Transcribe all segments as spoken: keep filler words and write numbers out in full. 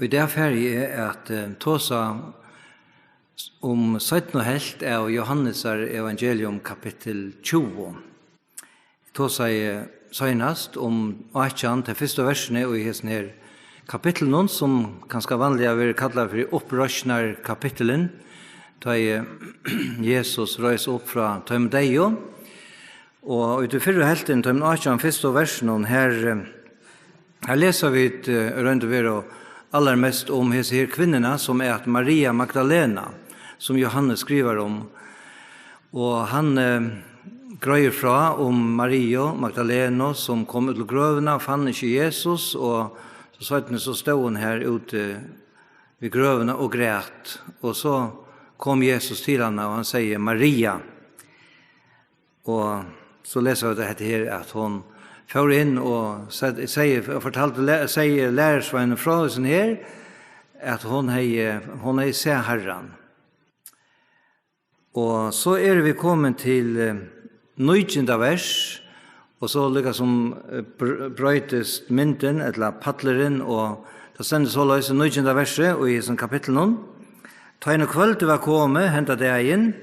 Í dag fari eg at, eh, tosa um seinnu helvt av Jóhannesar evangelium, kapittul tjúgu. Eg tosaði seinast um átjan, tey fyrstu versini í hesum her kapitlinum, sum kanska vanliga verður kallað fyri uppreisnarkapitulin, tá ið Jesus reis upp frá teimum deyðu. Og í tí fyrru helvtini, teimum átjan fyrstu versunum, her, eh, her lesa vit, eh, í roynd og veru allarmest um hesi her kvinnuna, sum er at Maria Magdalena, sum Jóhannes skrivar um. Og hann, eh, greiðir frá um Mariu Magdalenu, sum kom út til grøvina, fann ikki Jesus, og so seinni so stóð hon her úti við grøvina og græt. Og so kom Jesus til hana, og hann segði: «Maria.» Og so lesa vit hetta her, at hon fór inn og seg-, segði, og fortaldi læ-, segði lærisveinunum frá hesum her, at hon hevði, hon hevði sæð Harran. Og so eru vit komin til, eh, nítjanda vers, og so líka sum, eh, br-, broytist myndin, ella pallurin, og tað stendur soleiðis í nítjanda versi í hesum kapitlinum: «Tá ið kvøldið var komið henda dagin,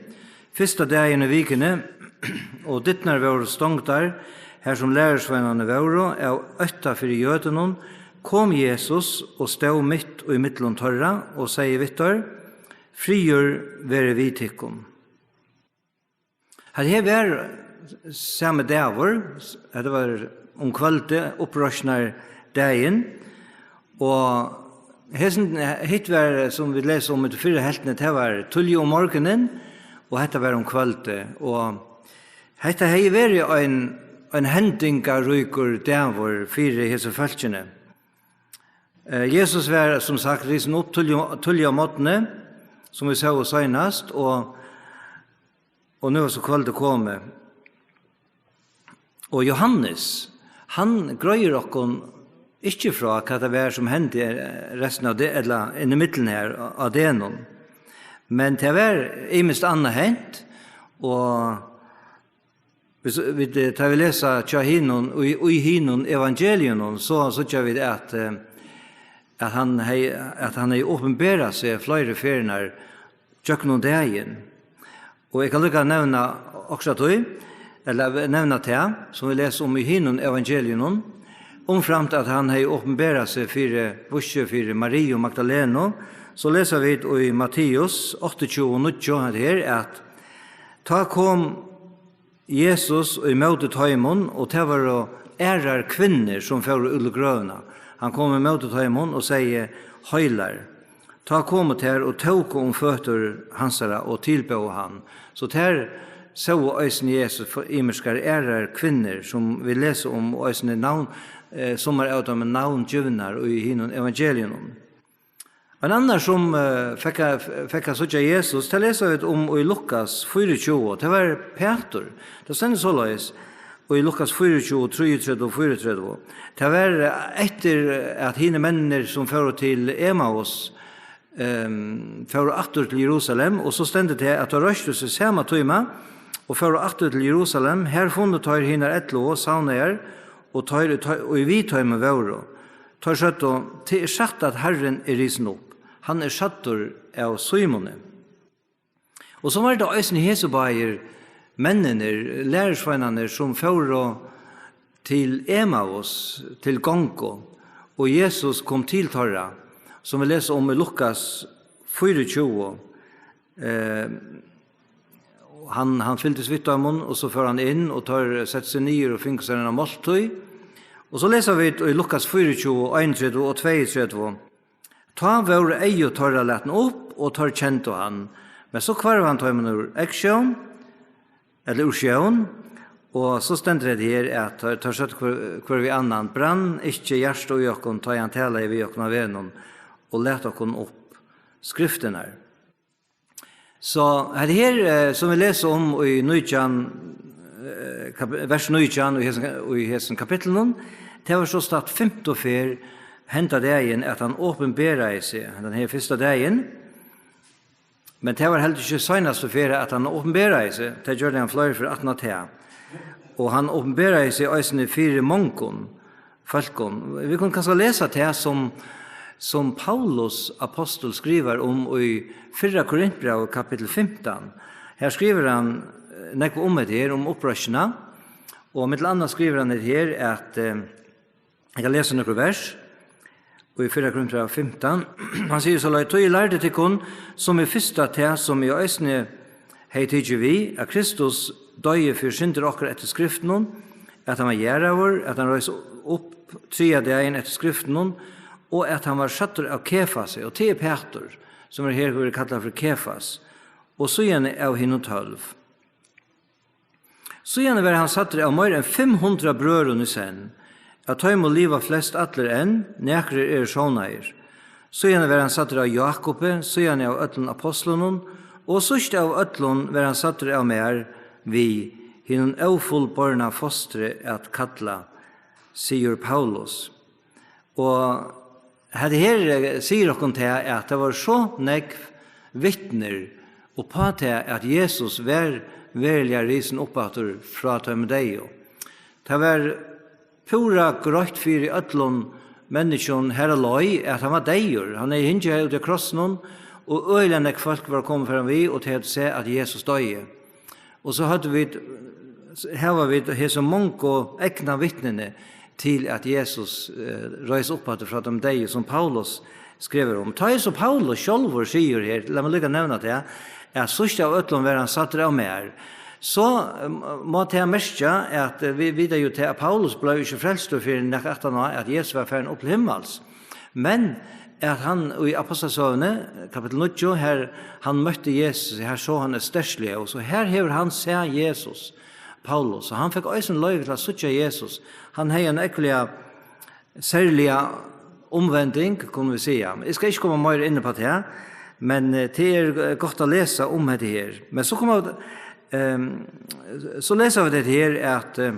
fyrsta dagin í vikuni, og dyrnar vóru stongdar, har sum lærisveinarnir vóru, av ótta fyri jødunum, kom Jesus og stóð mitt í millum teirra og segði við teir: Friður veri við tykkum.» Hetta her var sami dagur, hetta var um kvøldið, uppreisnardagin, og hesin, hitt var, sum vit lesa um í tí fyrru helvtini, tað var tíðliga um morgunin, og hetta var um kvøldið, og hetta hevði verið ein, ein hendingaríkur dagur fyri hesi fólkini. Eh, Jesus var, sum sagt, risin upp tíðliga, tíðliga á morgni, sum vit sóu seinast, og, og nú er so kvøldið komið. Og Jóhannes, hann greiðir okkum ikki frá, hvat tað var, sum hendi, eh, restina av de-, ella inn í millum her á, á degnum. Men tað var ymiskt annað hent, og Hvis, vit, eh, tá vit lesa hjá hinum, í, í hinum evangeliunum, so síggja vit at, eh, at hann hevði, at hann hevði opinberað seg fleiri ferðir gjøgnum dagin. Og eg kann líka nevna okkurt av tí, ella nevna tað, sum vit lesa um í hinum evangeliunum, umframt at hann hevði opinberað seg fyri, víst seg fyri Mariu Magdalenu, so lesa vit í Matteus áttaogtjúgu níggju her, at tá kom Jesus í móti teimum, og tað vóru aðrar kvinnur, sum fóru út í grøvina. Hann kom í móti teimum og segði: Heilar. Tá komu tær og tóku um føtur hansara og tilbóðu hann. So tær sóu eisini Jesus for ymiskar aðrar kvinnur, sum vit lesa um, og eisini navn, eh, summar av teimum navngivnar í hinum evangeliunum. Ein annar, sum, eh, fekk at, fekk at síggja Jesus, tað lesa vit um í Lukas fýraogtjúgu. Tað var Pætur. Tað stendur soleiðis í Lukas fýraogtjúgu, trýogtretivu og fýraogtretivu. Tað var, eh, eftir, eh, at hinir menninir, sum fóru til Emmaus, ehm, fóru aftur til Jerusalem, og so stendur tað, at teir reistu seg sama tíma og fóru aftur til Jerusalem. Her funnu teir hinar ellivu savnaðar, og teir, og teir, og við teimum vóru. Teir søgdu: Tað er satt, at Harrin er risin upp. Hann er sæddur av Símoni. Og so var tað eisini hesi báðir menninir, lærisveinarnir, sum fóru til Emmaus, til gongu, og Jesus kom til teirra, sum vit lesa um í Lukas fýraogtjúgu. Eh, hann, hann fylgdist við teimum, og so fór hann inn, og teir settu seg niður og fingu sær eina máltíð. Og so lesa vit í Lukas fýraogtjúgu, einogtretivu og tveyogtretivu: Tá vóru eygu teirra latin upp, og teir kendu hann. Men so hvarv hann teimum úr eygsjón, ella úr sjón, og so stendur hetta her, at teir, teir søgdu hvør, hvør við annan: Brann ikki hjartað í okkum, tá ið hann talaði við okkum á vegnum og læt okkum upp skriftirnar? So hetta her, eh, sum vit lesa um í nítjan, eh, kap-, vers nítjan í hesum, í hesum kapitlinum, tað var so statt fimtu ferð henda dagin, at hann opinberaði seg, hendan her fyrsta dagin. Men tað var heldur ikki seinastu ferð, at hann opinberaði seg. Tað gjørdi hann fleiri ferðir aftan á tað. Og hann opinberaði seg eisini fyri mongum fólkum. Vit kunnu kanska lesa tað sum, sum Paulus apostul skrivar um í fyrra Korintbrævi, kapittul fimtan. Her skrivar hann, eh, nógv um hetta her, um uppreisnina, og millum annað skrivar hann hetta her, at, eh, eg kann lesa nøkur vers í fyrra Korintbrævi fimtan. Hann sigur soleiðis: "Tí eg lærdi tykkum, sum í fyrsta tað, sum eg eisini hevði tikið við, at Kristus doyði fyri syndir okkara eftir skriftunum, at hann var jarðaður, at hann reis upp triðja dagin eftir skriftunum, og at hann var sæddur av Kefasi," og tað er Pætur, sum er her, verður kallaður fyri Kefas, "og síðani av hinum tólv. Síðani var hann sæddur av meira enn fimm hundrað brøðrum í senn. Av teimum liva flest allir enn, nakrir eru sovnaðir. Síðani var hann sæddur av Jákupi, síðani av øllum apostlunum, og síðst av øllum var hann sæddur av mær, við hinum ófullborna fostri at kalla," sigur Paulus. Og hetta her, eh, sigur okkum tað, at tað vóru so nógv vitnir uppá tað, at Jesus var veruliga risin upp aftur frá teimum deyðu. Tað var púra greitt fyri øllum menniskjum har á leið, at hann var deyður. Hann hevði hingið har úti á krossinum, og øgiliga nógv fólk vóru komin fram við, og tey høvdu sæð, at Jesus doyði. Og so høvdu vit, hava vit hesi mongu eygnavittnini til, at Jesus, eh, reis upp aftur frá teimum deyðu, sum Paulus skrivar um. Tá ið so Paulus sjálvur sigur her, lat meg líka nevna tað, at síðst av øllum var hann sæddur av mær, so, eh, má tað merkja, at, eh, vit vita jú tað, at Paulus bleiv ikki frelstur fyrr enn nakað aftaná, at Jesus var farin upp til himmals. Men at hann í Ápostlasøguni, kapittul níggju, har hann møtti Jesus, har sá hann eitt sterkt ljós, og har hevur hann sæð Jesus, Paulus, og hann fekk eisini loyvi til at síggja Jesus. Hann hevði eina ógvuliga serliga umvending, kunnu vit siga. Eg skal ikki koma meira inn á tað, men, eh, tað er, eh, gott at lesa um hetta her. Men so koma, ehm, so lesa vit hetta her, at, eh,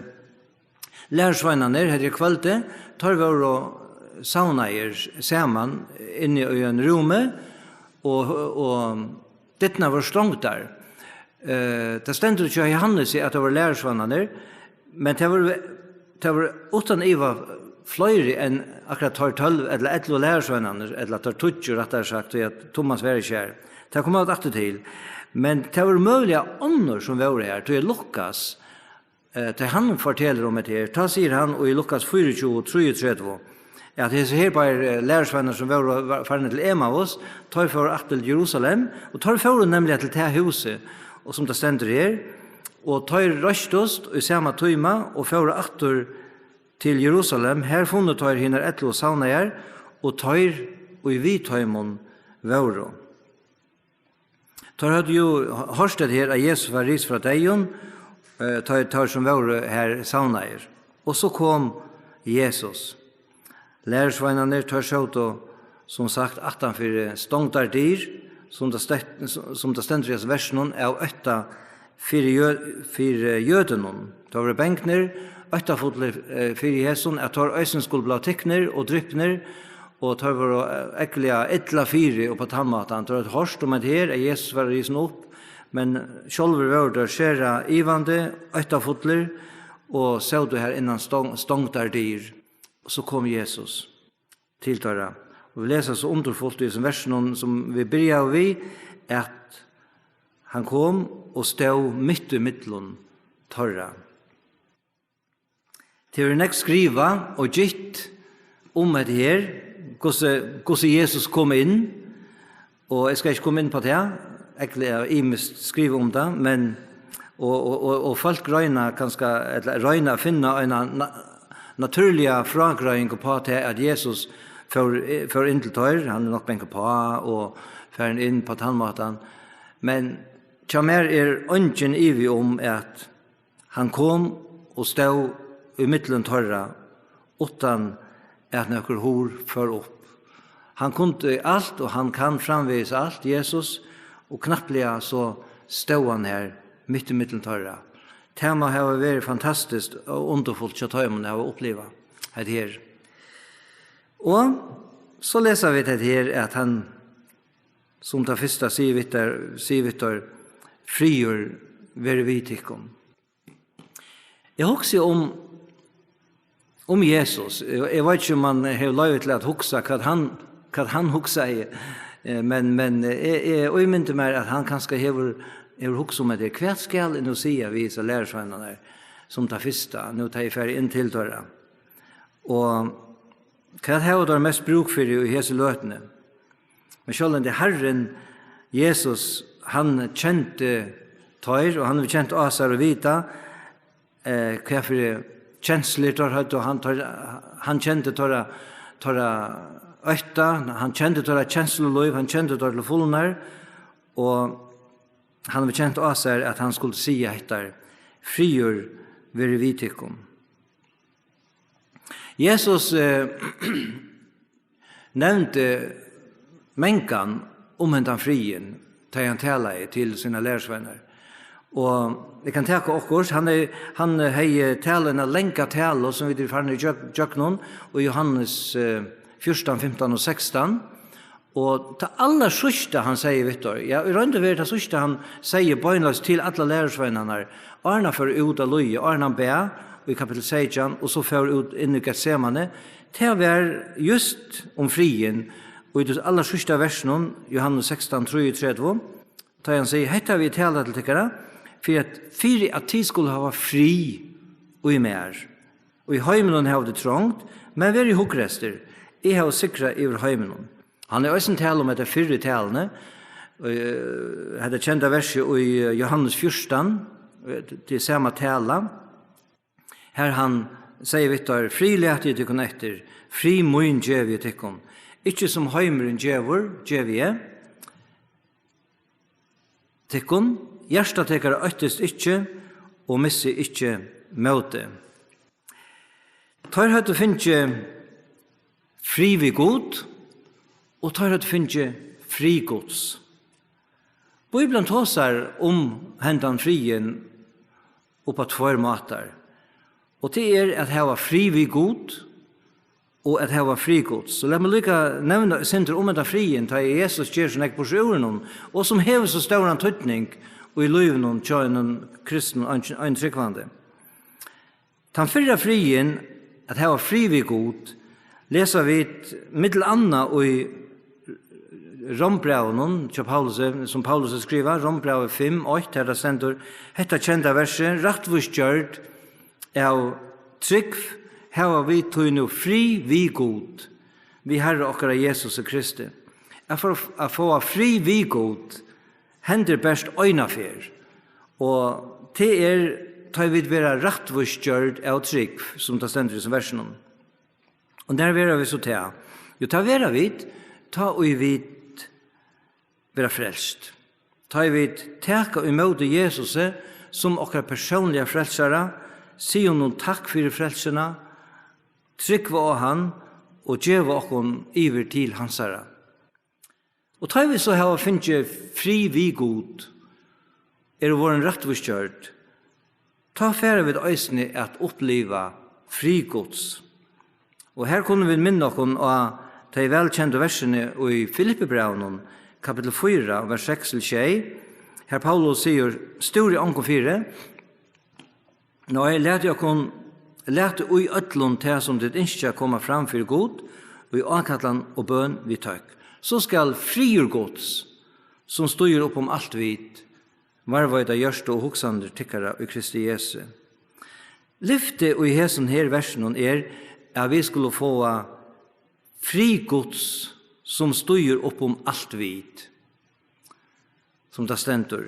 lærisveinarnir, hetta er kvøldið, teir vóru savnaðir saman inni í einum rúmi, og, og dyrnar vóru strongdar. Eh, tað stendur hjá Johannesi, at tað vóru lærisveinarnir, men tað vóru, tað vóru uttan iva fleiri enn akkurát teir tólv ella ellivu lærisveinarnir, ella teir tíggju, rættari sagt, tí at Tummas var ikki har. Tað koma vit aftur til. Men tað vóru møguliga onnur, sum vóru har, tí at Lukas, eh, tá hann fortelur um hetta her, tá sigur hann í Lukas fýraogtjúgu, trýogtretivu, at hesir her báðir, eh, lærisveinar, sum vóru, var, farnir til Emmaus, teir fóru aftur til Jerusalem, og teir fóru nemliga til tað húsið, og sum tað stendur her, og teir reistust í sama tíma og fóru aftur til Jerusalem. Her funnu teir hinar ellivu savnaðar, og teir, ið við teimum vóru. Teir høvdu jú hoyrt hetta her, at Jesus var risin frá deyðum, eh, teir, teir sum vóru har savnaðir. Og so kom Jesus. Lærisveinarnir, teir sótu, sum sagt, aftan fyri stongdar dyr, sum tað stet-, sum tað stendur í hesum versinum, av ótta fyri jø-, fyri jødunum. Teir vóru bangnir, óttafullir, eh, fyri hesum, at teir eisini skuldu blíva tiknir og dripnir, og teir vóru, eh, ógvuliga illa fyri upp á tann mátan. Teir høvdu hoyrt um hetta her, at Jesus var risin upp, men sjálvir vóru teir sera ivandi, óttafullir, og sótu har innan stong-, stongdar dyr. Og so kom Jesus til teirra. Og vit lesa so undurfult í hesum versinum, sum vit byrjaðu við, at hann kom og stóð mitt í millum teirra. Tað verður nógv skrivað og gitt um hetta her, hvussu, hvussu Jesus kom inn, og eg skal ikki koma inn á tað, ógvuliga ymiskt skrivað um tað, men, og, og, og, og fólk royna kanska, ella royna at finna eina na-, natúrliga frágreiðing upp á tað, at Jesus fór, fór inn til teir, hann er nokk bangur uppá og farin inn á tann mátan, men hjá mær er eingin ivi um, at hann kom og stóð í millum teirra, uttan at nøkur hurð fór upp. Hann kundi alt, og hann kann framvegis alt, Jesus, og knappliga so stóð hann har mitt í millum teirra. Tað má hava verið fantastiskt og undurfult hjá teimum at hava upplivað hetta her. Og so lesa vit hetta her, at hann, sum tað fyrsta, sigur við teir, sigur við teir: "Friður veri við tykkum." Eg hugsi um, um Jesus. Eg, eg veit ikki, um mann hevur loyvi til at hugsa, hvat hann hvat hann hugsaði, eh, men, men, eh, eg, eg ímyndi mær, at hann kanska hevur, hevur hugsað um, at, hvat skal eg nú siga við hesar lærisveinarnar, sum tað fyrsta, nú tá eg fari inn til teirra? Og hvat hava teir mest brúk fyri í hesi løtuni? Men sjálvandi Harrin Jesus, hann kendi teir, og hann hevur kent á sær og vita, eh, hvat fyri kenslur teir høvdu, og hann, teir, hann kendi teirra, teirra ótta, hann kendi teirra kenslulív, hann kendi teir til fulnar, og hann hevur kent á sær, at hann skuldi siga hetta: Friður veri við tykkum. Jesus, eh, nevndi mangan um hendan friðin, tá hann talaði til sínar lærisveinar. Og eg kann taka okkurt, hann er, hann hevði talað eina langa talu, sum vit eru farnir í gjøg-, gjøgnum, í Jóhannes, eh, fjúrtan, fimtan og sekstan. Og tað allarsíðsta, hann segði við teir, ja, í roynd og veru tað síðsta, hann segði beinleiðis til allar lærisveinarnar, áðrenn hann fór út at líða, áðrenn hann bað, í kapittul seytjan, og so fór út inn í Getsemane, tað var júst um friðin, og í tí allarsíðsta versinum, Jóhannes sekstan, trýogtretivu, tá hann sigur: Hetta havi eg talað til tykkara, fyri at, fyri at tit skulu hava frið í mær. Og í heiminum hava tit trongd, men verið hugreystir, eg havi sigrað yvir heiminum. Hann er eisini tala um hetta fyrru taluni, eh, hetta kenda versið í, eh, Jóhannes fjúrtan, eh, til sama tala, har hann segði við teir: Frið lati eg tykkum eftir, frið mín gevi eg tykkum. Ikki sum heimurin gevur, gevi eg tykkum. Hjarta tykkara óttist ikki, og missi ikki mótið. Teir høvdu fingið frið við Gud, og teir høvdu fingið frið Guds. Bíblian tosar um hendan friðin upp á tveir mátar. Og tað er at hava frið við Gud og at hava frið Guds. So lat meg líka nevna eitt sindur um hendan friðin, tá ið Jesus ger so nógv burtur úr honum, og sum hevur so stóran týdning í lívinum hjá einum kristnum, ein, ein trúgvandi. Tann fyrra friðin, at hava frið við Gud, lesa vit millum annað í Rómbrævinum hjá Paulusi, sum Paulus hevur skrivað, Rómbrævið fimm eitt, har tað stendur hetta kenda versið: Rættvísgjørd av trúgv hava vit tí nú frið við Gud, við Harra okkara Jesusi Kristi. At fáa, at fáa frið við Gud, hendir bert eina ferð, og tað er, tá ið vit verða rættvísgjørd av trúgv, sum tað stendur í hesum versinum. Og nær verða vit so tað? Jú, tað verða vit, tá ið vit verða frelst. Tá ið vit taka ímóti Jesusi sum okkara persónliga frelsara, siga honum takk fyri frelsuna, trúgva á hann og geva okkum yvir til hansara. Og tá vit so hava fingið frið við Gud, eru vorðin rættvísgjørd, tá fara vit eisini at uppliva frið Guds. Og her kunnu vit minna okkum á tey vælkendu versini í Filippibrævinum, kapittul fýra, vers seks til sjey, har Paulus sigur: Stúrið ongum fyri, nei, latið okkum, latið í øllum tað, sum tit ynskja, koma fram fyri Gud í ákallan og bøn við tøkk. So skal friður Guds, sum stígur upp um alt vit, varðveita hjørtu og hugsanir tykkara í Kristi Jesu. Lyftið í hesum her versinum er, at vit skulu fáa frið Guds, sum stígur upp um alt vit, sum tað stendur.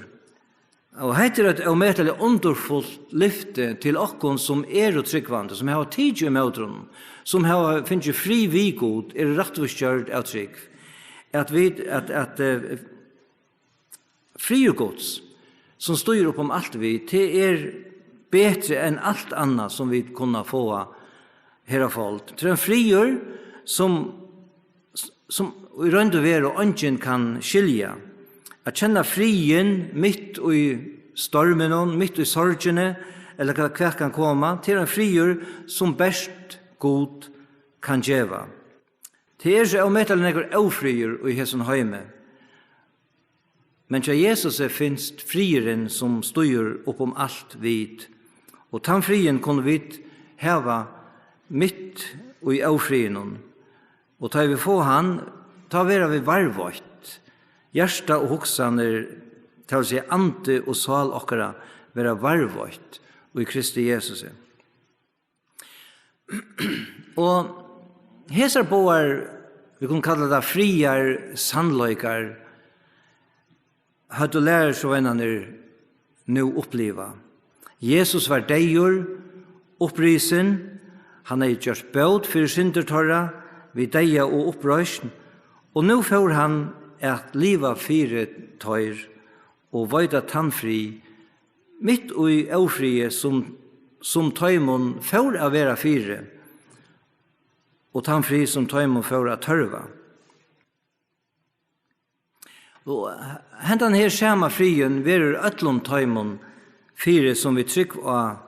Og hetta er eitt ómetaliga undurfult lyfti til okkum, sum eru trúgvandi, sum hava tikið ímóti honum, sum hava fingið frið við Gud, eru rættvísgjørd av trúgv, at vit, at, at, eh, friður Guds, sum stígur upp um alt vit, tað er betri enn alt annað, sum vit kunna fáa her á fold. Tað er ein friður, sum, sum í roynd og veru eingin kann skilja. At kenna friðin mitt í storminum, mitt í sorgini, ella hvat, hvat kann koma, tað er ein friður, sum bert Gud kann geva. Tað er so ómetaliga nógvur ófriður í hesum heimi. Men hjá Jesusi finst friðurin, sum stígur upp um alt vit, og tann friðin kunnu vit hava mitt í ófriðinum. Og tá ið vit fáa hann, Tá verða vit varðveitt. Hjarta og hugsanir, tað vil siga andi og sál okkara, verða varðveitt í Kristi Jesusi. Og hesar báðar, vit kunnu kalla tað friðarsannleikar, høvdu lærisveinarnir nú upplivað. Jesus var deyður, upprisin, hann hevði gjørt bót fyri syndir teirra við deyða og uppreisn, og nú fór hann at liva fyri teir og veita tann frið, mitt í ófriði, sum, sum teimum fór at vera fyri, og tann frið, sum teimum fór at tørva. Og hendan her sama friðin verður øllum teimum fyri, sum við trúgv á,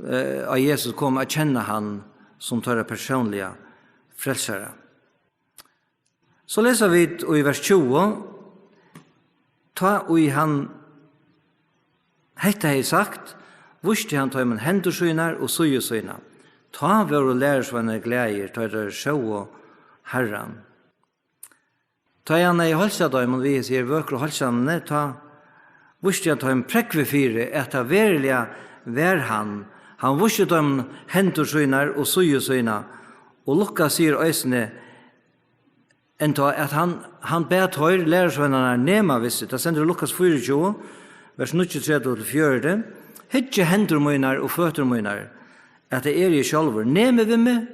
eh, á Jesus koma at kenna hann sum teirra persónliga frelsara. So lesa vit í vers tjúgu: Tá ið hann hetta hevði sagt, vísti hann teimum hendur sínar og síðu sína. Tá vóru lærisveinarnir glaðir, tá ið teir sóu Harran. Tá ið hann hevði heilsað teimum við hesi her vøkru heilsanini, tá vísti hann teimum prógvið fyri, at tað veruliga var hann. Hann vísti teimum hendur sínar og síðu sína. Og Lukas sigur eisini, enntá, at hann, hann bað teir lærisveinarnar nema við seg. Tað stendur í Lukas fýraogtjúgu, vers níggjuogtretivu til fjøruti: Hyggið hendur mínar og føtur mínar, at tað eri eg sjálvur. Nemið við meg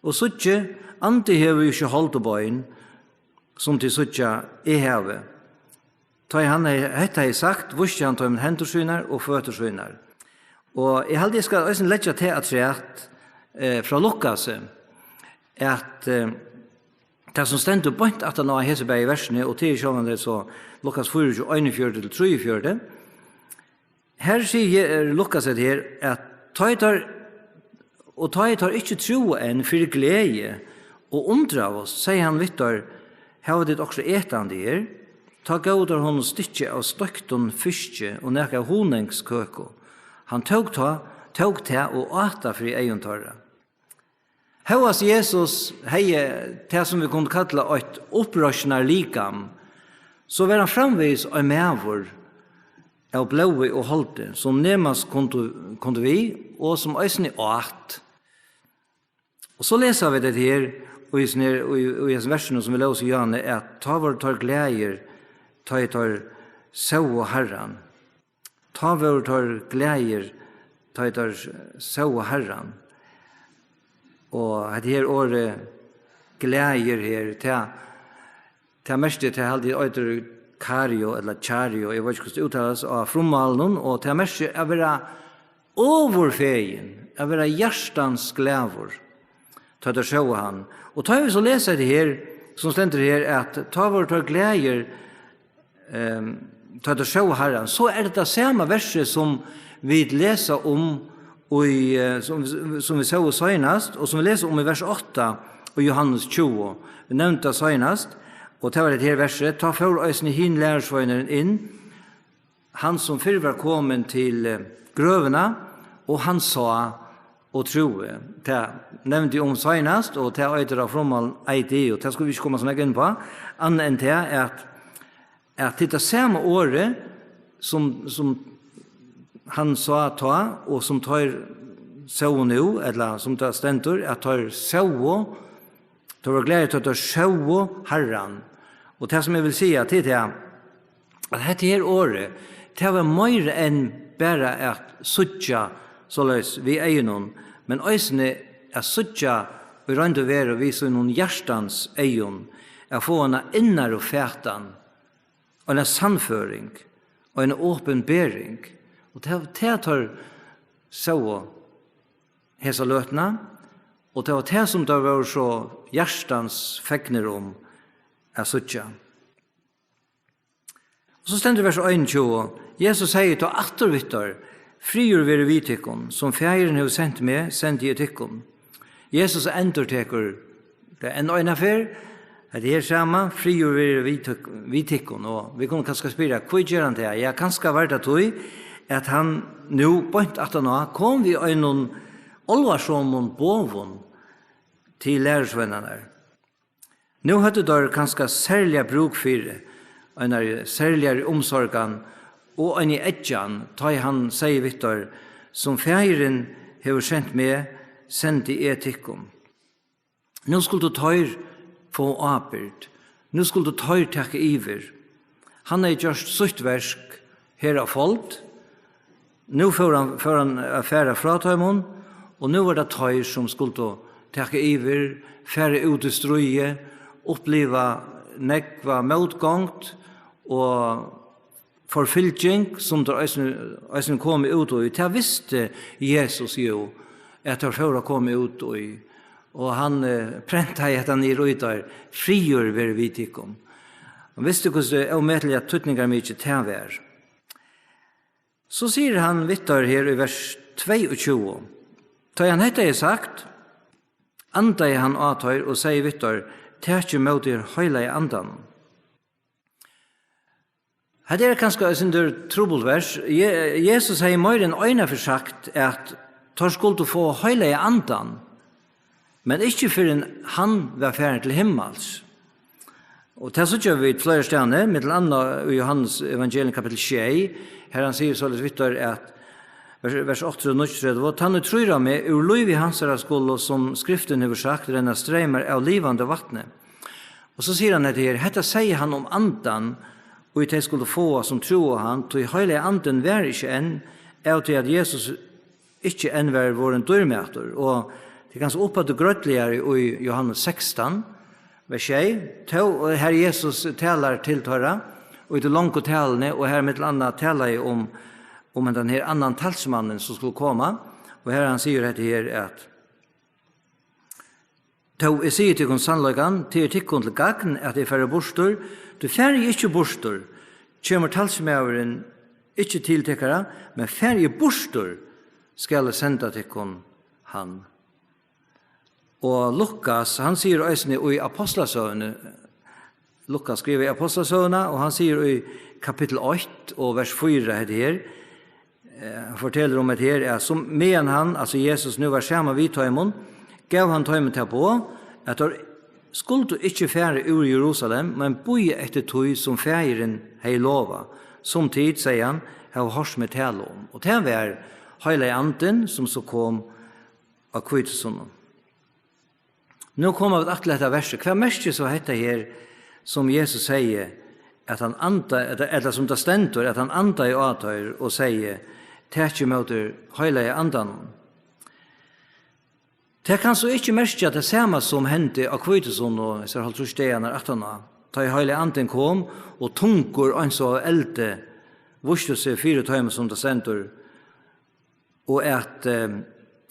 og síggið, andi hevur jú ikki hold og bein, sum tit síggja, eg havi. Tá ið hann hevði, hetta hevði sagt, vísti hann teimum hendur sínar og føtur sínar. Og eg haldi, eg skal eisini leggja tað afturat, eh, frá Lukasi, at, eh, tað, sum stendur beint aftan á hesi bæði versini, og tað er sjálvandi so Lukas fýraogtjúgu, einogfjøruti til trýogfjøruti, her sigur, eh, Lukas hetta her, at tá ið teir, og tá ið teir ikki trúðu enn fyri gleði og undraðust, segði hann við teir: Hava tit okkurt etandi her? Tá góvu teir honum stykki av stoyktum fiski og nakað av hunangskøku. Hann tók tá, tók tað og át tað fyri eygum teirra. Hóast Jesus hevði tað, sum vit kundu kalla eitt uppreisnarlikam, so var hann framvegis ein maður av blóði og holdi, sum nemast kundu, kundu við, og sum eisini át. Og so lesa vit hetta her, og í hesum her, og í, og í hesum versinum, sum vit lósu í áðni, at tá vóru teir glaðir, tá ið teir sóu Harran. Tá vóru teir glaðir, tá ið teir sóu Harran. Og hetta her orðið glaðir her, tað, tað merkir, tað haldi eg eitur kario ella chario, eg veit ikki, hvussu tað úttalast á frummálinum, og tað merkir at vera ovurfegin, at vera hjartans glaður, tá teir sóu hann. Og tá vit so lesa hetta her, sum stendur her, at tá vóru teir glaðir, ehm, tá teir sóu Harran, so er tað sama versið, sum vit lesa um í, eh, sum, sum vit sóu seinast, og sum vit lesa um í vers átta í Jóhannes tjúgu. Vit nevndu tað seinast, og tað var hetta her versið: Tá fór eisini hin lærisveinurin inn, hann sum fyrr var komin til, eh, grøvina, og hann sá og trúði. Tað nevndi eg um seinast, og tað eitur á frummálinum eidio, og tað skulu vit ikki koma so nógv inn á, annað enn tað at, at tað er tað sama orðið, sum, sum hann sá tá, og sum teir sóu nú, ella sum tað stendur, at teir sóu, teir vóru glaðir, tá teir sóu Harran. Og tað, sum eg vil siga, tað er tað, at hetta her orðið, tað var meira enn bara at síggja soleiðis við eygunum, men eisini at síggja í roynd og veru við sínum hjartans eygum, at fáa eina innaru fatan, eina sannføring, eina opinbering. Og tað, tað teir sóu hesa løtuna, og tað var tað, sum teir vóru so hjartans fegnir um at síggja. Og so stendur í vers einogtjúgu: Jesus segði tá aftur við teir: Friður veri við tykkum, sum Faðirin hevur sent meg, sendi eg tykkum. Jesus endurtekur tað enn eina ferð, hetta her sama: Friður veri við tyk-, við tykkum. Og vit kunnu kanska spyrja, hví ger hann tað? Ja, kanska var tað tí, at hann nú beint aftaná kom við einum álvarsomum boðum til lærisveinarnar. Nú høvdu teir kanska serliga brúk fyri einari serligari umsorgan og eini eggjan, tá ið hann segði við teir: "Sum Faðirin hevur sent meg, sendi eg tykkum." Nú skuldu teir fáa ábyrgd. Nú skuldu teir taka yvir. Hann hevði gjørt sítt verk her á fold. Nú fór hann, fór hann at fara frá teimum, og nú var tað teir, sum skuldu taka yvir, fara út í stríðið, uppliva nógva mótgongd og forfylging, sum teir eisini, eisini komu út í. Tað visti Jesus jú, at teir fóru at koma út í. Og hann, eh, prentaði hetta niður í teir: "Friður veri við tykkum." Hann visti, hvussu ómetaliga týdningarmikið tað var. So sigur hann við teir her í vers tveyogtjúgu: "Tá hann hetta hevði sagt, andaði hann á teir og segði við teir: 'Takið ímóti Heilaga Andanum.'" Hetta er kanska eitt sindur trupult vers. Je-, Jesus hevði meira enn eina ferð sagt, at teir skuldu fáa Heilaga Andan, men ikki fyrr enn hann var farin til himmals. Og tað síggja vit fleiri staðni, millum annað í Jóhannes evangelium kapittul sjey, har hann sigur soleiðis við teir, at vers, vers áttaogtretivu og níggjuogtretivu: "Tann ið trýr á meg, úr lívi hansara skulu, sum Skriftin hevur sagt, renna streymar av livandi vatni." Og so sigur hann hetta her: "Hetta segði hann um Andan, ið tey skuldu fáa, sum trúðu á hann, tí Heilagi Andin var ikki enn, av tí at Jesus ikki enn var vorðin dýrmætur." Og tað er kanska uppaftur grøtligari í Jóhannes sekstan, vers sjey, tó, har Jesus talar til teirra, og í tí longu taluni, og har millum annað talaði um, um hendan her annan talsmannin, sum skuldi koma, og har hann sigur hetta her, at: "Tó eg sigi tykkum sannleikan, tað er tykkum til gagn, at eg fari burtur, tí fari eg ikki burtur, kemur talsmaðurin ikki til tykkara, men fari eg burtur, skal eg senda tykkum hann." Og Lukas, hann sigur eisini í Apostlasøguni, Lukas skrivar í Apostlasøguna, og hann sigur í kapittul eitt og vers fýra hetta her, eh, hann fortelur um hetta her, at sum meðan hann, altso Jesus, nú var saman við teimum, gav hann teimum tað boð, at teir skuldu ikki fara úr Jerusalem, men bíða eftir tí, sum Faðirin hevði lovað, sum tit, segði hann, hava hoyrt meg tala um. Og tað var Heilagi Andin, sum so kom á hvítusunnu. Nú koma vit aftur til hetta versið. Hvat merkir so hetta her, sum Jesus segði, at hann anda-, ella, ella sum tað stendur, at hann andaði á teir og segði: "Takið ímóti Heilaga Andanum"? Tað kann so ikki merkja tað sama, sum hendi á hvítusunnu, hesar hálvtrýss dagarnar aftaná, tá ið Heilagi Andin kom og tungur eins og av eldi vísti seg fyri teimum, sum tað stendur, og at, eh,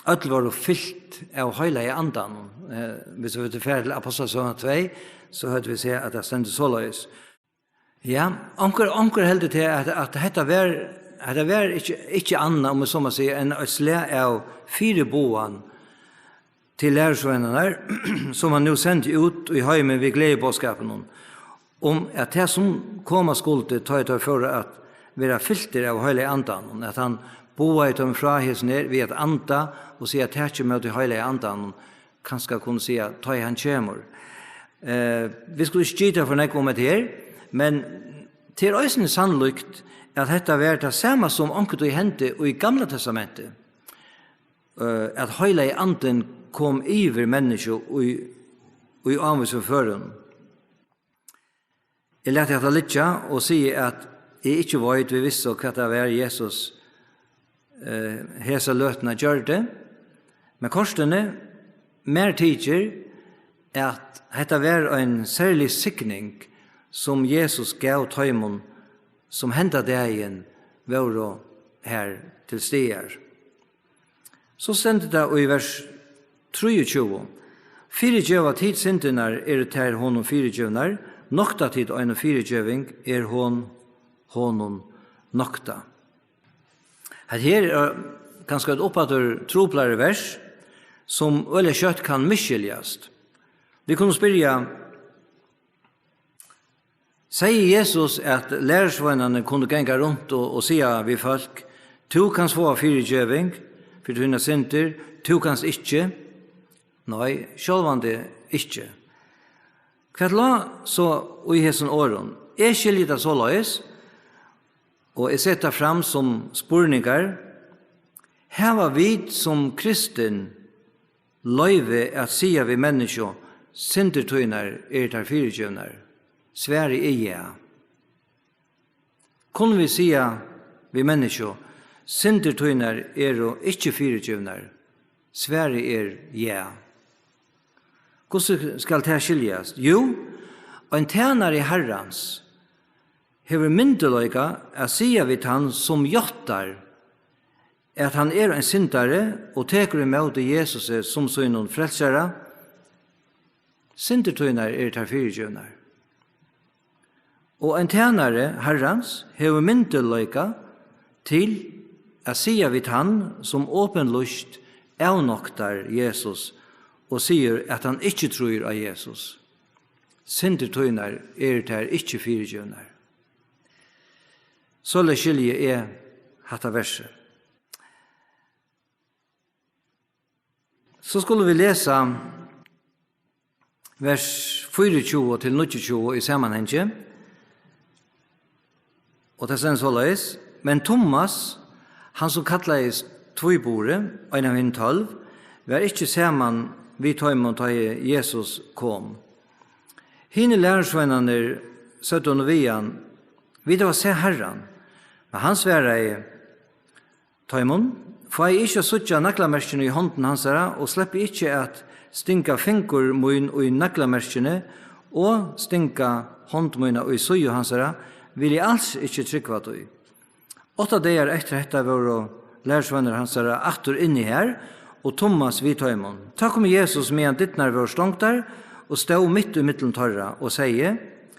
øll vóru fylt av Heilaga Andanum. Eh, hvis vit fara til Apostlasøguna tvey, so høvdu vit sæð, at tað stendur soleiðis. Ja, onkur, onkur heldur til, at, at hetta var, hetta var ikki, ikki annað, um eg so má siga, enn eitt slag av fyriboðan til lærisveinarnar, sum hann nú sendi út í heimin við gleðiboðskapinum, um at tað, sum koma skuldi, tá ið teir fóru at vera fyltir av Heilaga Andanum, at hann boðaði teimum frá hesum her við at anda og siga: "Takið ímóti Heilaga Andanum", kanska kunnu siga, tá ið hann kemur. Eh, vit skulu ikki gita for nógv um hetta her, men tað er eisini sannlíkt, at hetta var tað sama, sum onkuntíð hendi í Gamla Testamenti, eh, at Heilagi Andin kom yvir menniskju í, í ávísum førum. Eg lati hatta liggja og sigi, at eg ikki veit við vissu, hvat tað var, Jesus, eh, hesa løtuna gjørdi, men kortini, mær tykir, at hetta var ein serlig signing, sum Jesus gav teimum, sum henda dagin vóru har til staðar. So stendur tað í vers trýogtjúgu: "Fyrigeva tit syndirnar, eru tær honum fyrigivnar, nokta tit eina fyrigeving, er hon honum noktað." Hetta her er kanska eitt uppaftur truplari vers, sum øgiliga skjótt kann misskiljast. Vit kunnu spyrja, segði Jesus, at lærisveinarnir kundu ganga runt og, og siga við fólk: "Tú kanst fáa fyrigeving fyri tínar syndir, tú kanst ikki"? Nei, sjálvandi ikki. Hvat lá so í hesum orðum? Eg skilji tað soleiðis, og eg seti tað fram sum spurningar: Hava vit sum kristin loyvi at siga við menniskju: Syndir tínar eru tær fyrigivnar? Svarið er ja. Kunnu vit siga við menniskju: Syndir tínar eru ikki fyrigivnar? Svarið er ja. Hvussu skal tað skiljast? Jú, ein tænari Harrans hevur myndugleika at siga við tann, sum játtar, at hann er ein syndari og tekur ímóti Jesusi sum sínum frelsara: Syndir tínar eru tær fyrigivnar. Og ein tænari Harrans hevur myndugleika til at siga við tann, sum opinlýst avnoktar Jesus og sigur, at hann ikki trýr á Jesus: Syndir tínar eru tær ikki fyrigivnar. Soleiðis skilji eg hatta versið. So skulu vit lesa vers fýraogtjúgu til níggjuogtjúgu í samanhangi. Og tað stendur soleiðis: Men Tummas, hann sum kallaðist Tvíburi, ein av hinum tólv, var ikki saman við teimum, tá ið Jesus kom. Hinir lærisveinarnir søgdu nú við hann: Vit hava sæð Harran. Men hann svaraði teimum: Fái eg ikki at síggja naglamerkini í hondum hansara, og sleppi ikki at stinga fingur mín í naglamerkini og stinga hond mína í síðu hansara, vil eg als ikki trúgva tí. Átta dagar eftir hetta vóru lærisveinar hansara aftur inni har, og Tummas við teimum. Tá kom Jesus, meðan dyrnar vóru stongdar, og stóð mitt ímillum teirra og segði: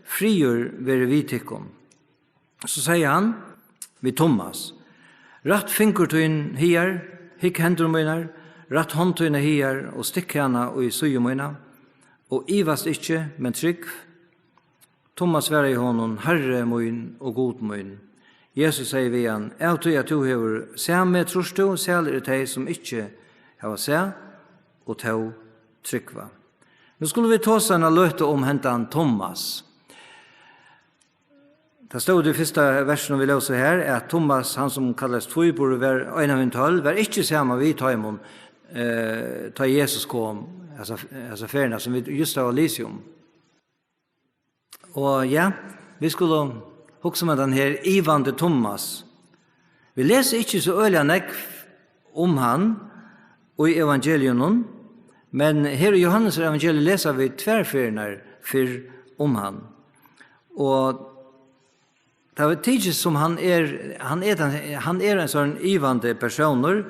Friður veri við tykkum. So segði hann við Tummas: Rætt fingur tín higar, hygg hendur mínar, rætt hond tína higar og stikk hana í síðu mína, og ivast ikki, men trúgv. Tummas svaraði honum: Harri mín og Gud mín. Jesus segði við hann: Av tí at tú hevur sæð meg, trýrt tú, sælir eru tey, sum ikki hava sæð og tó trúgva. Nú skulu vit tosa eina løtu um hendan Tummas. Tað stóð í fyrsta versinum, vit lósu her, at Tummas, hann sum kallaðist Tvíburur, var ein av hinum tólv, var ikki saman við teimum, eh, tá Jesus kom, hasa, hasa ferðina, sum vit júst hava lisið um. Og ja, vit skulu hugsa um hendan her ivandi Tummas. Vit lesa ikki so øgiliga nógv um hann í evangeliunum, men her í Jóhannes evangelium lesa vit tvær ferðirnar fyrr um hann. Og tað verður tikið sum hann er, hann er, tann, hann er ein sånn ivandi persónur,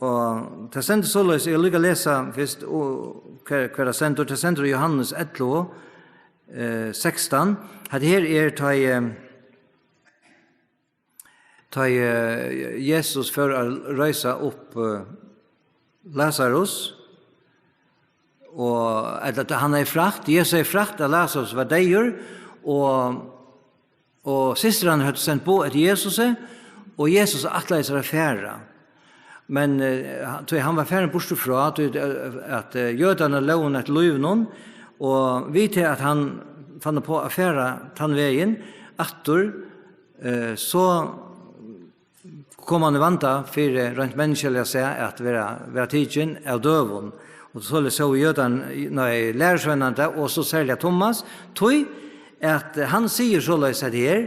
og tað stendur soleiðis, eg vil líka lesa fyrst, og hvar, hvar tað stendur, tað stendur í Jóhannes ellivu, eh, sekstan. Hetta her er, tá ið, tá ið, eh, Jesus fór at reisa upp, eh, Lazarus, og, ella at hann hevði frætt, Jesus hevði frætt, at Lazarus var deyður, og, og systrarnar høvdu sent boð eftir Jesusi, og Jesus ætlaði sær at fara. Men, eh, hann, tí hann var farin burtur frá, tí at, at, eh, jødarnir lógu honum eftir lívinum, og við tí at hann fann upp á at fara tann vegin aftur, eh, so kom hann í vanda fyri, reint menniskjaliga sæð, at vera, vera tikin av døgum. Og soleiðis sóu jødarnir, nei, lærisveinarnir tað, og so serliga Tummas, tí at hann sigur soleiðis hetta her,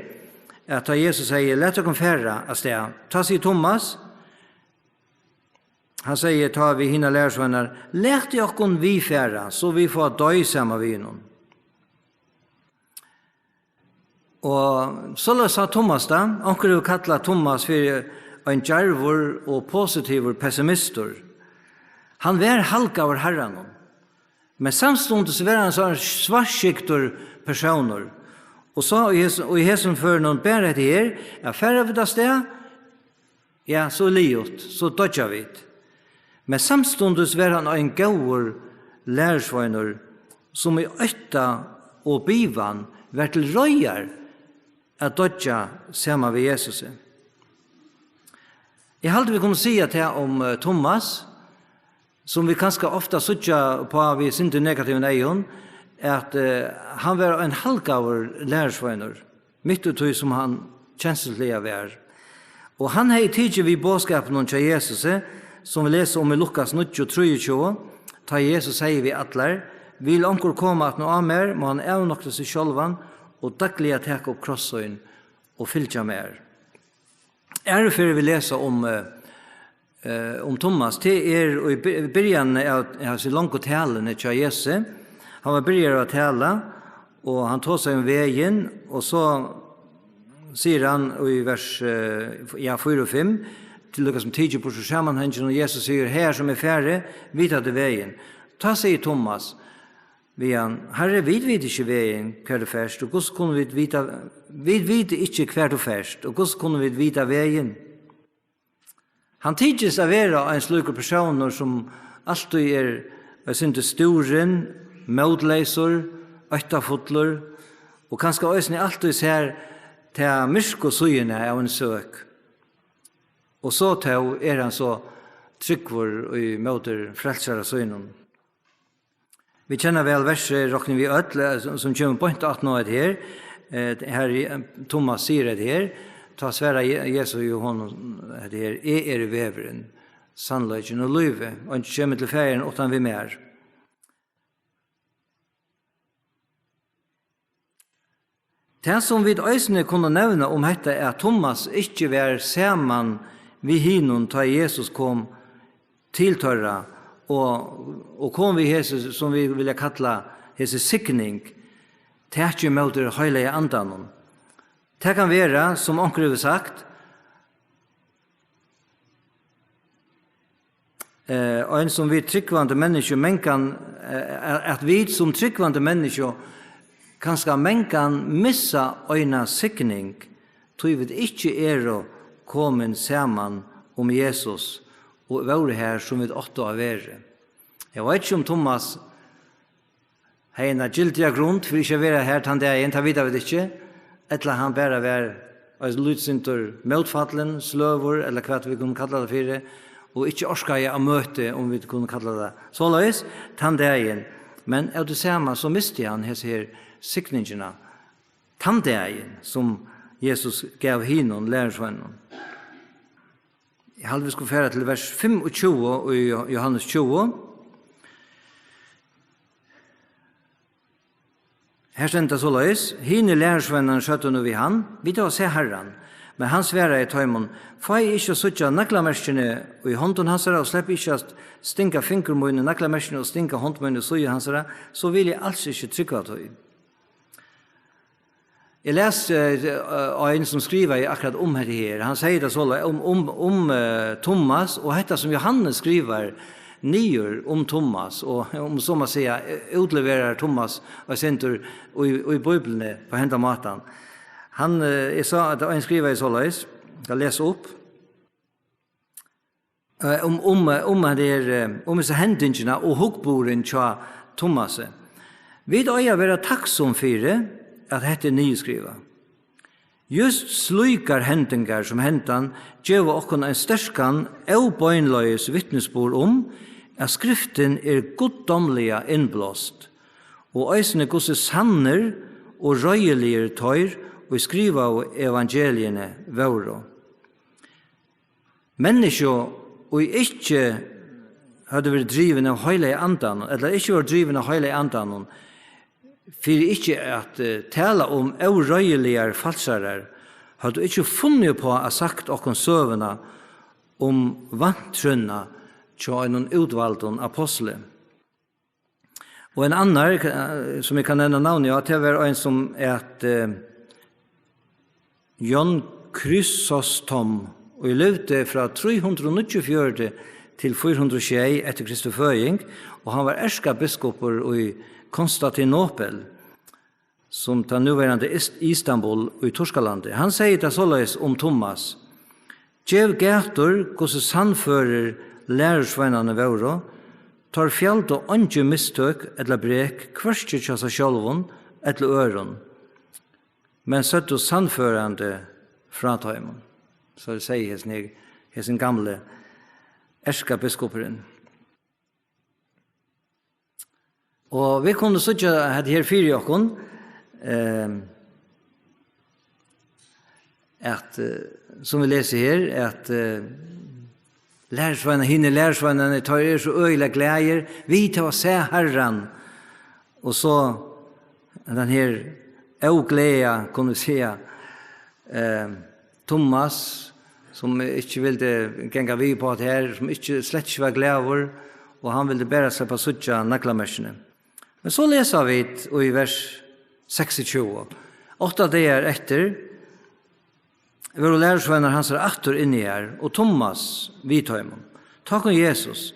at tá Jesus segði: Lat okkum fara avstað, tá sigur Tummas, hann segði tá við hinar lærisveinar: Latið okkum við fara, so vit fáa doyð saman við honum. Og soleiðis sá Tummas tað. Onkur hevur kallað Tummas fyri ein djarvur og positivur pessimistur. Hann var halgaður Harranum, men samstundis var hann so ein svartskygdur persónur. Og so í hesum, og í hesum førinum bar hetta her, at fara vit avstað, ja, so er liðugt, so doyggja vit. Men samstundis var hann ein góður lærisveinur, sum í ótta og bivan var til reiðar at doyggja saman við Jesusi. Eg haldi, vit kunnu siga tað um, eh, Tummas, sum vit kanska ofta síggja uppá við eitt sindur negativum eygum, at, eh, hann var ein halgaður lærisveinur, mitt í tí sum hann kensluliga var. Og hann hevði tikið við boðskapinum hjá Jesusi, sum vit lesa um í Lukas níggju trýogtjúgu, tá Jesus segði við allar: "Vil onkur koma aftan á mær, má hann avnokta seg sjálvan og dagliga taka upp kross sín og fylgja mær." Aðru ferð vit lesa um, eh, eh, um Tummas, tað er í by-, byrjanini av, av hesi longu taluni hjá Jesusi. Hann var byrjaður at tala, og hann tosaði um vegin, og so sigur hann í vers, eh, ja, fýra og fimm, til líka sum tikið burtur úr samanhanginum, og Jesus sigur: "Hagar sum eg fari, vita tit vegin." Tá sigur Tummas við hann: "Harri, vit vita ikki vegin, hvar tú fert, og hvussu kunnu vit vita, vit vita ikki, hvar tú fert, og hvussu kunnu vit vita vegin?" Hann tykist at vera ein slíkur persónur, sum altíð er eitt sindur stúrin, mótleysur, óttafullur, og kanska eisini altíð sær ta myrku síðuna av eini søk. Og so tó er hann so trúgvur í móti frelsara sínum. Vit kenna væl versið, rokni vit øll, eh, sum, sum kemur beint aftan á hetta her, eh, har, eh, Tummas sigur hetta her, tá svarar Je-, Jesus jú honum hetta her: "Eg eri vegurin, sannleikin og lívið. Eingin kemur til Faðirin uttan við mær." Tað, sum vit eisini kunnu nevna um hetta, er, at Tummas ikki var saman við hinum, tá Jesus kom til teirra og, og kom við hesi, sum vit vilja kalla hesi signing, takið ímóti Heilaga Andanum. Tað kann vera, sum onkur hevur sagt, eh, ein sum vit trúgvandi menniskju mangan, eh, at vit sum trúgvandi menniskju kanska mangan missa eina signing, tí vit ikki eru komin saman um Jesus og vóru har, sum vit áttu at verið. Eg veit ikki, um Tummas hevði eina gyldiga grund fyri ikki at vera har tann dagin, tað vita vit ikki. Ella hann bara var eitt lítið sindur mótfallin, sløvur, ella hvat vit kunnu kalla tað fyri, og ikki orkaði at møta, um vit kunnu kalla tað soleiðis, tann dagin. Men av tí sama, so misti hann hesa her signingina, tann dagin, sum Jesus gav hinum lærisveinunum. Eg haldi, vit skulu fara til vers fimmogtjúgu í Jo-, Jóhannes tjúgu. Her stendur tað soleiðis: "Hinir lærisveinarnir søgdu nú við hann: 'Vit hava sæð Harran.' Men hann svaraði teimum: 'Fái eg ikki at síggja naglamerkini í hondum hansara, og sleppi ikki at stinga fingur mín í naglamerkini og stinga hond mín í síðu hansara, so vil eg als ikki trúgva tí.'" Eg las, eh, ein sum skrivaði akkurát um hetta her. Hann segði tað soleiðis um, um, um, eh, Tummas, og hetta sum Jóhannes skrivar niður um Tummas, og um so má siga, útleverar Tummas eitt sindur í, í Bíbliuni á henda mátan. Hann, eh, eg sá, at ein skrivaði soleiðis, eg skal lesa upp. Eh, um, um, eh, um hetta her, eh, um hesa hendingina og hugburðin hjá Tumasi. Vit eiga at vera takksom fyri, at hetta er niðurskrivað. Júst slíkar hendingar sum hendan geva okkum ein sterkan, óbeinleiðis vitnisburð um, at Skriftin er guddómliga innblást, og eisini hvussu sannir og reiðiligir teir, ið skrivaðu evangeliini, vóru. Menniskju, ið ikki høvdu verið drivin av Heilaga Andanum, ella ikki vóru drivin av Heilaga Andanum, fyri ikki at, eh, tala um óreiðiligar falsarar, høvdu ikki funnið upp á at sagt okkum søguna um vantrúnna hjá einum útvaldum apostli. Og ein annar, eh, sum eg kann nevna navnið á, tað var ein sum æt, eh, John Chrysostom, og livdi frá trý hundrað og níggjuogfjøruti til fýra hundrað og sjey eftir Kristi føðing, og hann var erkabiskupur í Konstantinopel, sum tað núverandi Ist-, Istanbul í Turkalandi. Hann segði tað soleiðis um Tummas: "Gev gætur, hvussu sannførir lærisveinarnir vóru, teir fjaldu eingi mistøk ella brek, hvørki hjá sær sjálvum ella øðrum, men søgdu sannførandi frá teimum." So segði hesin her, hesin gamli erkabiskupurin. Og vit kunnu síggja hetta her fyri okkum, ehm, at, eh, sum vit lesa her, at, eh, lærisveinar, hinir lærisveinarnir, teir eru so øgiliga glaðir, vit hava sæð Harran. Og so den her ógleða, kunnu vit siga, eh, Thomas, sum ikki vildi ganga við uppá tað her, sum ikki, slett ikki var glaður, og hann vildi bara sleppa at síggja naglamerkini. Men so lesa vit í vers seksogtjúgu: Átta dagar eftir vóru lærisveinar hansara aftur inni har, og Thomas við teimum. Tá kom Jesus,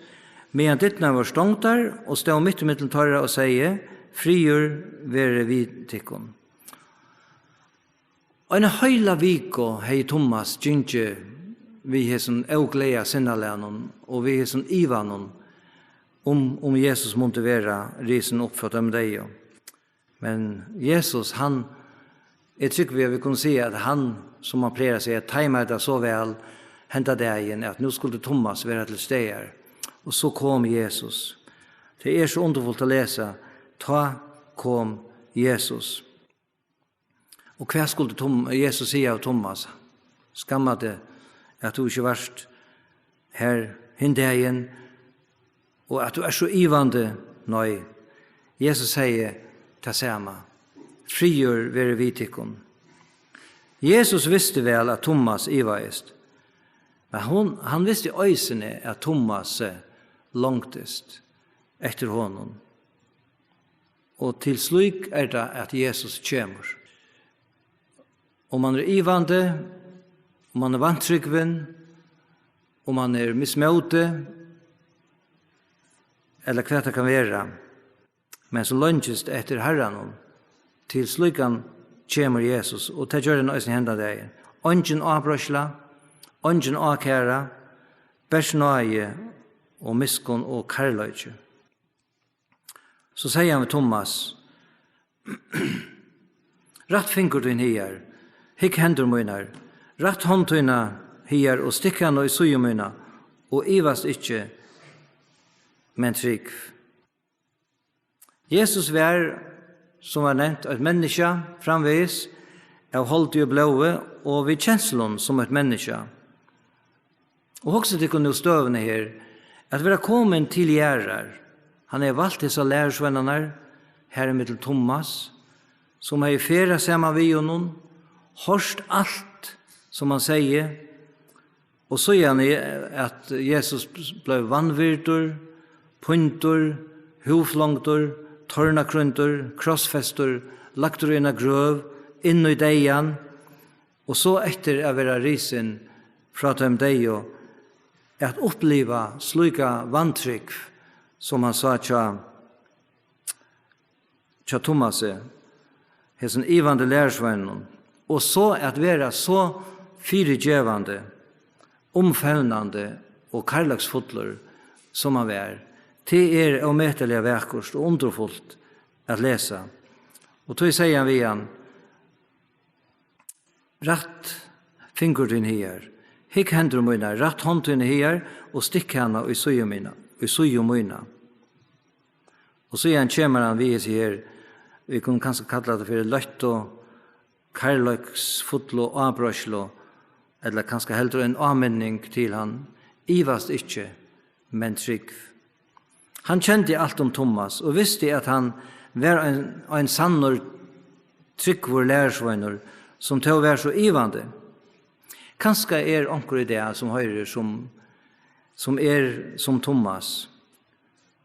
meðan dyrnar vóru stongdar, og stóð mitt ímillum teirra og segði: Friður veri við tykkum. Eina heila viku hevði Thomas gingið við hesum ógleða sinnalagnum og við hesum ivanum um, um Jesus mundi vera risin upp frá teimum deyðu. Men Jesus, hann, eg trúgvi, at vit kunnu siga, at hann, sum hann plagar at siga, teimaði tað so væl henda dagin, at nú skuldi Thomas vera til staðar. Og so kom Jesus. Tað er so undurfult at lesa: Tá kom Jesus. Og hvat skuldi Tom-, Jesus siga av Thomas? Skammar teg, at tú ikki vart her hin dagin, og at tú ert so ivandi? Nei, Jesus segði tað sama: Friður veri við tykkum. Jesus visti væl, at Thomas ivaðist, men hon, hann visti eisini, at Thomas, eh, longdist eftir honum. Og til slík er tað, at Jesus kemur. Um man er ivandi, um man er vantrúgvin, um man er mismóti, ella hvat tað kann vera, men sum leingist eftir Harranum, til slíkan kemur Jesus, og tað gjørdi hann eisini henda dagin. Eingin ábreiðsla, eingin ákæra, bert náði og miskunn og kærleiki. So segði hann við Thomas: Rætt fingur tín higar, hygg hendur mínar, rætt hond tína higar og stikk hana í síðu mína, og ivast ikki, men trúgv. Jesus var, sum var nevnt, eitt menniskja, framvegis, av holdi og blóði og við kenslum sum eitt menniskja. Og hugsið tykkum nú støðuna her, at vera komin til jarðar. Hann hevði valt hesar lærisveinarnar, har ímillum Thomas, sum hevði ferðast saman við honum, hoyrt alt sum hann segði, og síðani at Jesus bleiv vanvirdur, píndur, húðflongdur, tornakrýndur, krossfestur, lagdur í eina grøv, inn í deyðan, og so eftir at vera risin frá teimum deyðu, at uppliva slíka vantrúgv, sum hann sá hjá, hjá Thomasi, hesum ivandi lærisveininum, og so at vera so fyrigevandi, umfevnandi og kærleiksfullur, sum hann var, tað er ómetaliga vakurt og undurfult at lesa. Og tí segði hann við hann: Rætt fingur tín higar. Hygg hendur mínar, rætt hond tína higar og stikk hana í síðu mína, í síðu mína. Og síðan kemur hann við hesi her, vit kunnu kanska kalla tað fyri løttu, kærleiksfullu ábreiðslu, ella kanska heldur ein áminning til hann: Ivast ikki, men trúgv. Hann kendi alt um Thomas og visti, at hann var ein, ein sannur, trúgvur lærisveinur, sum tó var so ivandi. Kanska er onkur í dag, sum hoyrir, sum, sum er sum Thomas,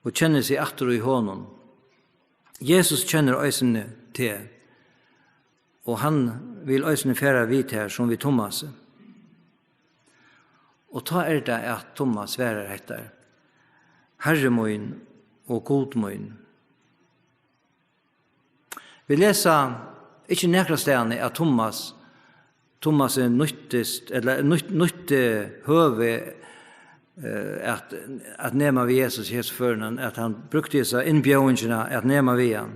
og kennir seg aftur í honum. Jesus kennir eisini teg, og hann vil eisini fara við tær sum við Thomasi. Og tá er tað, at Thomas svarar hetta: Harri mín og Gud mín. Vit lesa ikki nakrastaðni, at Thomas, Thomasi nýttist, ella nýtt-, nýtti høvi, eh, at, at nema við Jesus í hesum førinum, at hann brúkti hesa innbjóðingina at nema við hann.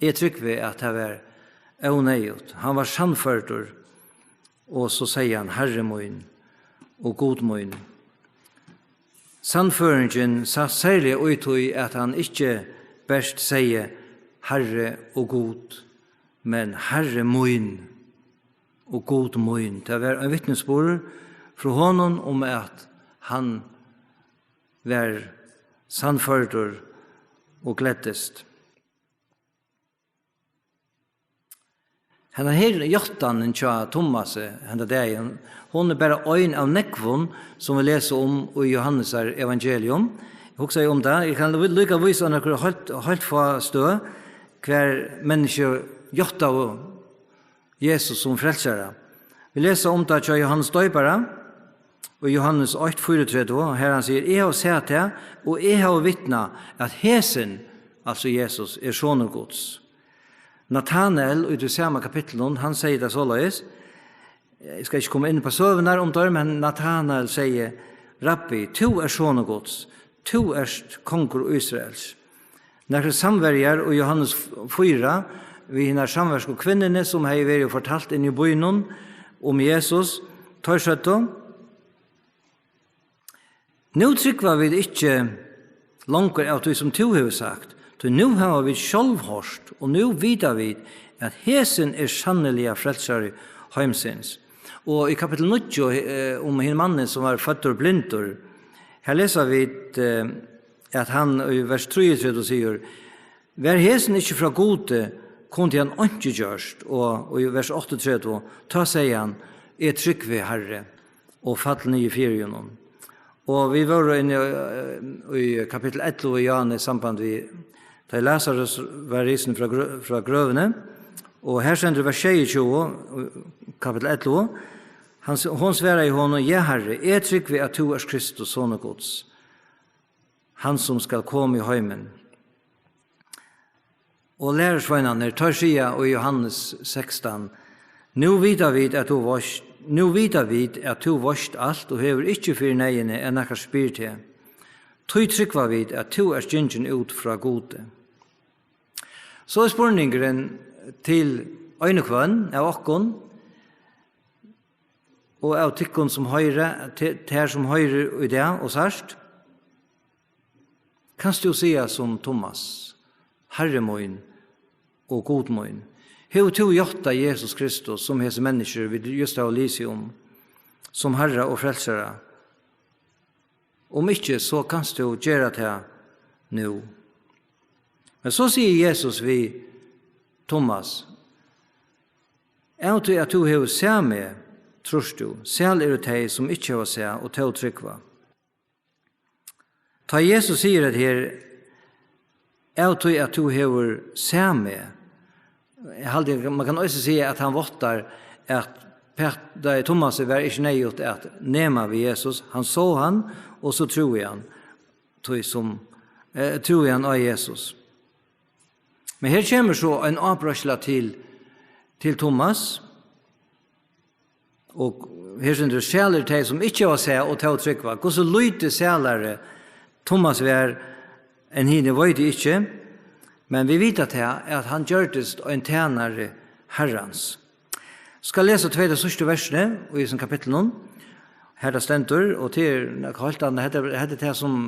Eg trúgvi, at tað var óneyðugt. Hann var sannførdur, og so segði hann: Harri mín og Gud mín. Sannføringin sá serliga í tí, at hann ikki bert segði: Harri og Gud, men Harri mín og Gud mín. Tað var ein vitnisburður frá honum um, at hann var sannførdur og gleddist. Henda her játtanin hjá Tomasi henda dagin, hon er bara ein av nógvum, sum vit lesa um í Jóhannesar evangelium. Hugsaði um tað. Eg kann lí-, líka vísa nøkur heilt, heilt fá støð, hvar menniskju játtaðu Jesus sum frelsara. Vit lesa um tað hjá Jóhannes Doypara í Jóhannes eitt fýraogtretivu, har hann sigur: Eg havi sæð tað, og eg havi vitnað, at hesin, altso Jesus, er sonur Guds. Natanael í tí sama kapitlinum, hann segði tað soleiðis, eg skal ikki koma inn á søgurnar um teir, men Natanael segði: Rabbi, tú ert sonur Guds, tú ert kongur Ísraels. Nakrir samverjar í Jóhannes fýra við hinar samversku kvinnuni, sum hevði verið og fortalt inni í býnum um Jesus, teir søgdu: Nú trúgva vit ikki longur av tí, sum tú hevur sagt, tí nú hava vit sjálv hoyrt, og nú vita vit, at hesin er sanniliga frelsari heimsins. Og í kapitel níggju, eh, um hin mannin, sum var føddur blindur, her lesa vit, eh, at hann í vers trýogtretivu sigur: Var hesin ikki frá Gudi, kundi hann einki gjørt. Og, og í vers áttaogtretivu, tá segði hann: Eg trúgvi, Harri, og fall niður fyri honum. Og vit vóru inni í, í kapitel ellivu í Jóhannes í samband við, tá Lazarus var risin frá grø-, frá grøvini, og her stendur í vers sjeyogtjúgu, kapitel ellivu, hann s-, hon svaraði honum: Ja, Harri, eg trúgvi, at tú ert Kristus, sonur Guds, hann, sum skal koma í heimin. Og lærisveinarnir, teir siga í Jóhannes sekstan: Nú vita vit, at tú veitst, nú vita vit, at tú veitst alt og hevur ikki fyri neyðini, at nakar spyr teg. Tí trúgva vit, at tú ert gingin út frá Gudi. So er spurningurin til ein og hvønn av okkum, og av tykkum, sum hoyra, te-, tær, sum hoyrir í dag og sært: Kanst tú siga sum Tummas: Harri mín og Gud mín? Hevur tú játtað Jesus Kristus, sum hesi menniskjur, vit júst hava lisið um, sum Harra og Frelsara? Um ikki, so kanst tú gera tað nú. Men so sigur Jesus við Tummas: Av tí at tú hevur sæð meg, trýrt tú. Sæl eru tey, sum ikki hava sæð og tó trúgva. Tá Jesus sigur hetta her: Av tí at tú hevur sæð meg, eg haldi, man kann eisini siga, at hann váttar, at Pæt-, nei, Tumasi var ikki neyðugt at nema við Jesus. Hann sá hann, og so trúði hann, tí sum, eh, trúði hann á Jesus. Men her kemur so ein ábreiðsla til, til Tummas. Og her stendur: Sælir tey, sum ikki hava sæð og tó trúgva. Hvussu lítið sælari Tummas var enn hini, veit eg ikki, men vit vita tað, at hann gjørdist ein tænari Harrans. Skal lesa tvey tey síðstu versini í hesum kapitlinum, har tað stendur, og tað er nakað heilt annað. Hetta, hetta er tað, sum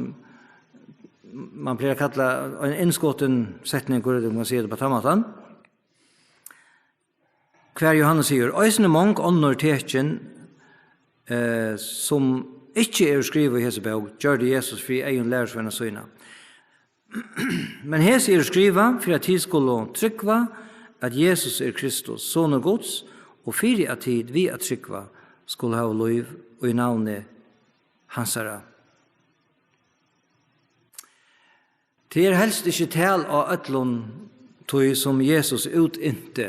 man plagar at kalla ein innskotin setningur, um man sigur tað á tann mátan. Hvar Jóhannes sigur: Eisini mong onnur tekin, eh, sum ikki eru skrivað í hesi bók, gjørdi Jesus fyri eygum lærisveina sína. Men hesi eru skrivað, fyri at tit skulu trúgva, at Jesus er Kristus, Sonur Guds, og fyri at tit við at trúgva skulu hava lív í navni hansara. Tað er helst ikki tal á øllum tí, sum Jesus útinti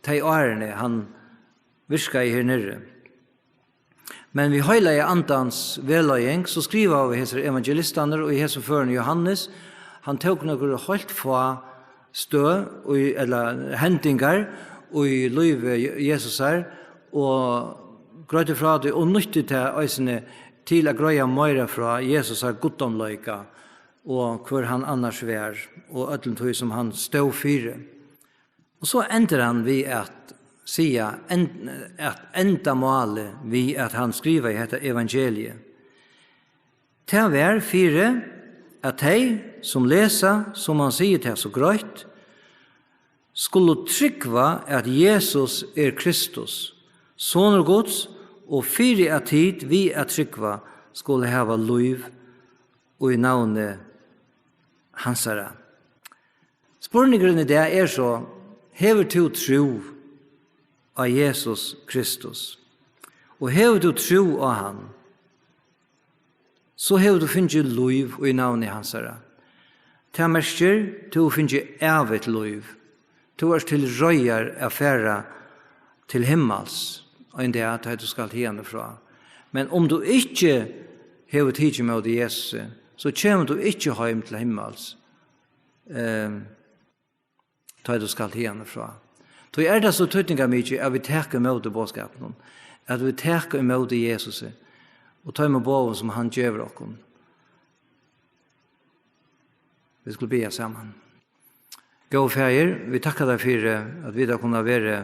tey árini, hann virkaði her niðri. Men við heilaga andans vegleiðing, so skrivaðu hesir evangelistarnir, og í hesum førum Jóhannes, hann tók nøkur heilt fá støð í, ella hendingar í lívi Je-, Jesusar, og greiddi frá tí, og nýtti tað eisini til at greiða meira frá Jesusar guddomleika, og hvør hann annars var, og øllum tí, sum hann stóð fyri. Og so endar hann við at siga, en-, at endamálið við, at hann skrivaði hetta evangeliið, tað var fyri at tey, sum lesa, sum hann sigur tað so greitt, skulu trúgva, at Jesus er Kristus, Sonur Guds, og fyri at tit við at trúgva skulu hava lív í navni hansara. Spurningurin í dag er so: hevur tú trú á Jesus Kristus? Og hevur tú trú á hann, so hevur tú fingið lív í navni hansara. Tað merkir, tú hevur fingið ævigt lív. Tú ert til reiðar at fara til himmals ein dag, tá ið tú skalt hiðani frá. Men um tú ikki hevur tikið ímóti Jesusi, so kemur tú ikki heim til himmals, ehm, tá ið tú skalt hiðani frá. Tí er tað so týdningarmikið, at vit taka ímóti boðskapinum, at vit taka ímóti Jesusi og teimum boðum, sum hann gevur okkum. Vit skulu biðja saman. Góði Faðir, vit takka tær fyri, at vit hava kunnað vera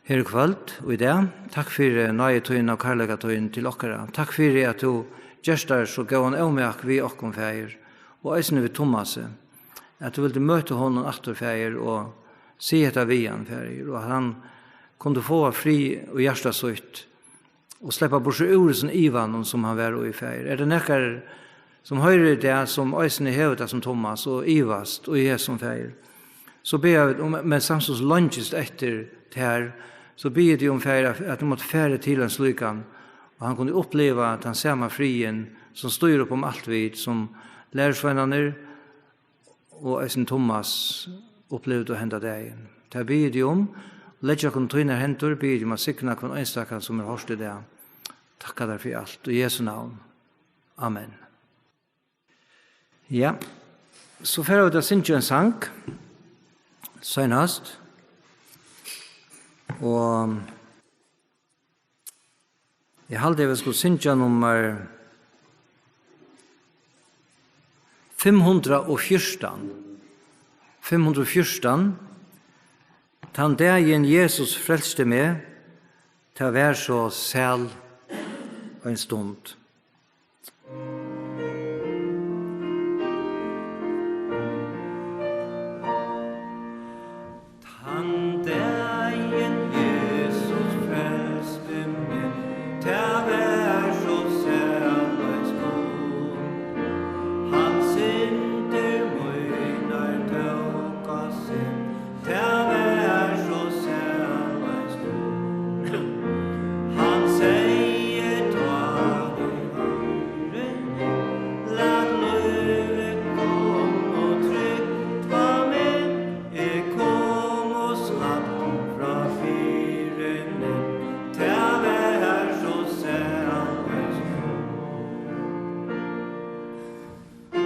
her í kvøld og í dag. Takk fyri náðitíðina og kærleikatíðina til okkara. Takk fyri, at tú gert tær so góðan ómak við okkum, Faðir, og eisini við Tumasi, at tú vildi møta honum aftur, Faðir, og siga hetta við hann, Faðir, og at hann kundi fáa frið í hjarta sítt og sleppa burtur úr hesum ivanum, sum hann var í, Faðir. Er tað nakar, sum hoyrir í dag, sum eisini hevur tað sum Tumasi og ivast í hesum, Faðir, so biðja vit um, men samstundis leingist eftir tær, so biðja eg teg um, Faðir, at, at tú mátti fara til ein slíkan, og hann kundi uppliva tann sama friðin, sum stýrir upp um alt vit, sum lærisveinarnir og eisini Tumasi upplivdu henda dagin. Tað biði eg teg um. Leggi okkum í tínar hendur, biði eg teg um at signa hvønn einstakan, sum hevur hoyrt í dag. Takka tær fyri alt. Í Jesu navn. Amen. Ja, so fara vit at syngja ein sang seinast. Og eg haldi, at vit skulu syngja nummar fimm hundrað og fjúrtan. Fimm hundrað og fjúrtan. Tann dagin Jesus frelsti meg, tað var so sæl ein stund. Tann dagin Jesus frelsti meg, tað var so sæl ein stund. Hann syndir mínar tók á seg, tað var so sæl ein stund. Hann segði tá við Harrin: Lat lívið koma og trygd á meg. Eg kom og slapp frá byrðuni, tað var so sæl ein stund.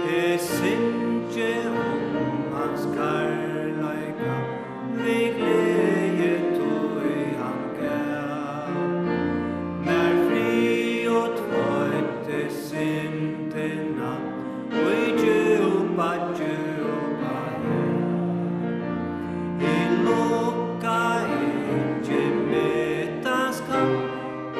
Eg syngi um hans kærleika við gleði, tí hann gav mær frið og tveiddi syndina í djúpa, djúpa hav. Eg lukka ikki metans kamp, í